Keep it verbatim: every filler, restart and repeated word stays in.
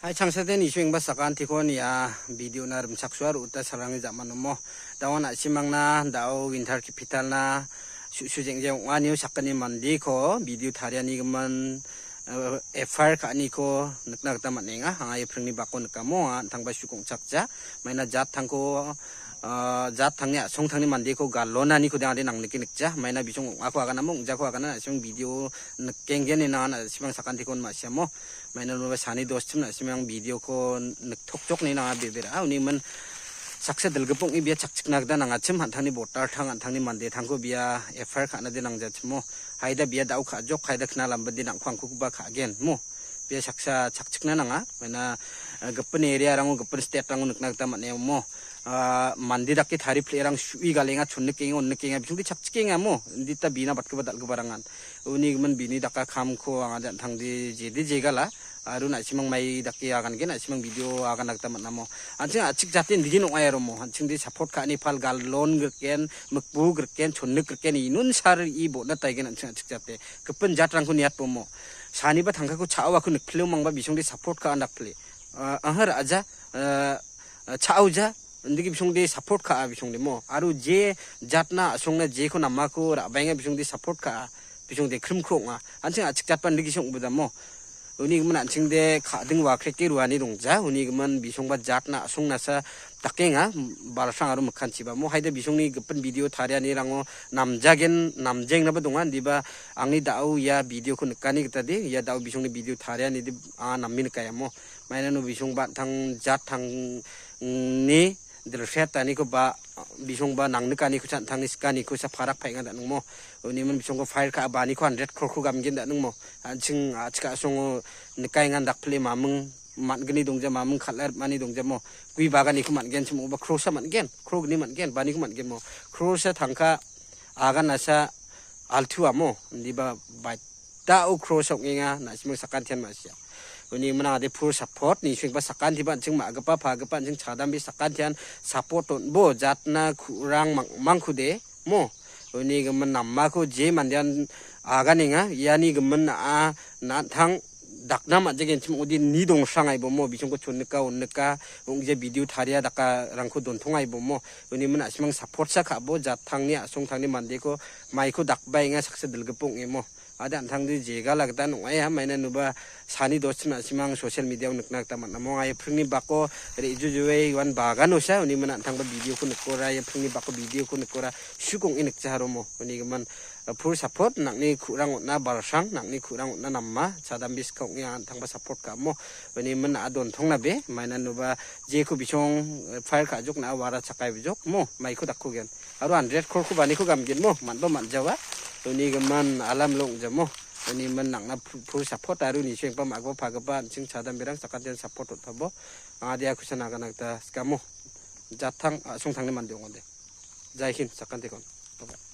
Hai, changsaten isu engba sakantiko nia video-na rimchaksoa ro·ota salrange ja·manomo. Dawan a·simangna dao winter capital-na su·su jeng·jeng ong·anio sakgni mandeko video tarianigimin, eh, F I R ka·aniko nikna gita man·enga. Anga ia pringni bako nikamo, anga an·tangba sukongchakja. Maina jat tangko, ah, jat tangni a·song tangni mandeko galonaniko dengade nangnike nikja. Maina bisong ong·ako aganamo, ong·jako agana, na·simang video nikenggen ina, na·simang sakantikon ma·siamo. Maina nonba sani doschim na·simang video-ko niktokjokni nanga bebera. Uni min saksa dilgipok ong·e bia chakchikna gita nangachim, an·tangni botar tang, an·tangni mande tangko bia F I R ka·nade nangjachimo. Haida bia dao ka·jok, haida knalambade nangko angkoba ka·gen mo. Bia saksa chakchikna nanga. Maina, eh, gipin area-rango, gipin state-rango nikna gita man·e mo. Ah, mande dake tari pile·rang su·i galenga, chonnikenga, onnikenga, bisingde chakchikenga mo. Indita bina batgipa dal·giparangan. Uni gimin bini daka kamko anga an·tangde jede jegala. Aro na·simang mai dake agangen, na·simang video agana gita man·amo. An·ching a·chik jate indigin ong·ai aromo. An·chingde support ka·ani pal galon griken, mikbu griken, chonnik griken, inun sar i bo·na taigen an·ching a·chik jate. Gipin jatrangko niatbomo. Saniba tangkako cha·o ako nikpileo mangba bisongde support ka·an dakpile. Ah, aha ra·aja, ah, cha·oja, indigi bisongde support ka·a bisongde mo. Aro je jatna a·songna jeko namako ra·baenga bisongde support ka·a bisongde krimkro ong·a. An·ching a·chik jatba indigi song·bidamo. Uni gimin an·chingde ka·ding wakreke ruani dongja. Uni gimin bisongba jatna a·songnasa dakenga, balsrang aro mikkanchiba. Mo haida bisongni gipin video tarianirango namjagen, namjaengnaba donga. Indiba angni da·o ia video-ko nikani gitade, ia da·o bisongni video tarianide anga name nikayamo. Mainano bisongba an·tang jat tangni dilset aniko ba bisongba nangnikaniko cha an·tangni sikaniko sa parak paenga da·ningmo. Unimin bisongko file ka·a baniko hundred crore-ko gamgen da·ningmo. An·ching a·chik a·songo nikaengan dakpile maming man·gni dongja, maming kal·a ripmani dongjamo. Gue baganiko man·genchim ong·oba crore-sa man·gen, crore gni man·gen, baniko man·genmo. Crore-sa tangka aganasa altu amo, indiba baita-o crore-sa ong·enga, na·simang sakantian ma·sia. Uni gimin ade full support, nisenggipa sakantiba an·ching ma·gipa, pagipa an·ching chadambe sakantian support on·bo, jatna ku·rang mang-, mangkude, mo. Uni gimin namako je mandean aganenga, iani gimin a, na·tang dakna man·jagenchim ong·ode ni dongsrangaibomo, bisongko chonnika, onnika, ong·je video taria dakarangko dontongai bomo. Unimin a·simang support-sa ka·bo, jat tangni a·song tangni mandeko maiko dakbaenga saksa dilgipa ong·emo. Ade an·tangde jegala gita ong·aia, maina nuba sani doschim a·simang social media-o nikna gita man·a. Monga ia pringni bako re·jujue ian baganosa, unimin an·tangba video-ko nikora, ia pringni bako video-ko nikora, suk ong·e nikjaharomo. Unigimin full support, nang·ni ku·rang on·a balsrang, nang·ni ku·rang on·a nama, chadambe sika ong·e an·tangba support ka·amo. Unimin a·a dontongnabe, maina nuba jeko bisong, eh, file ka·jokna wara chakai bijok mo, maiko dakkugen. Aro hundred crore-ko baniko gamgen mo, man·ba man·jawa. Unigimin alam long·jamo. Unimin nang·na fu-, full support aro nisenggipa ma·gipa pagipa an·ching chadamberang sakantian support on·tabo. Anga dia kusa nagana gita sikamo. Jatang, a·song tangni mande ong·ode. Jai Hind, sakantikon. Bye-bye.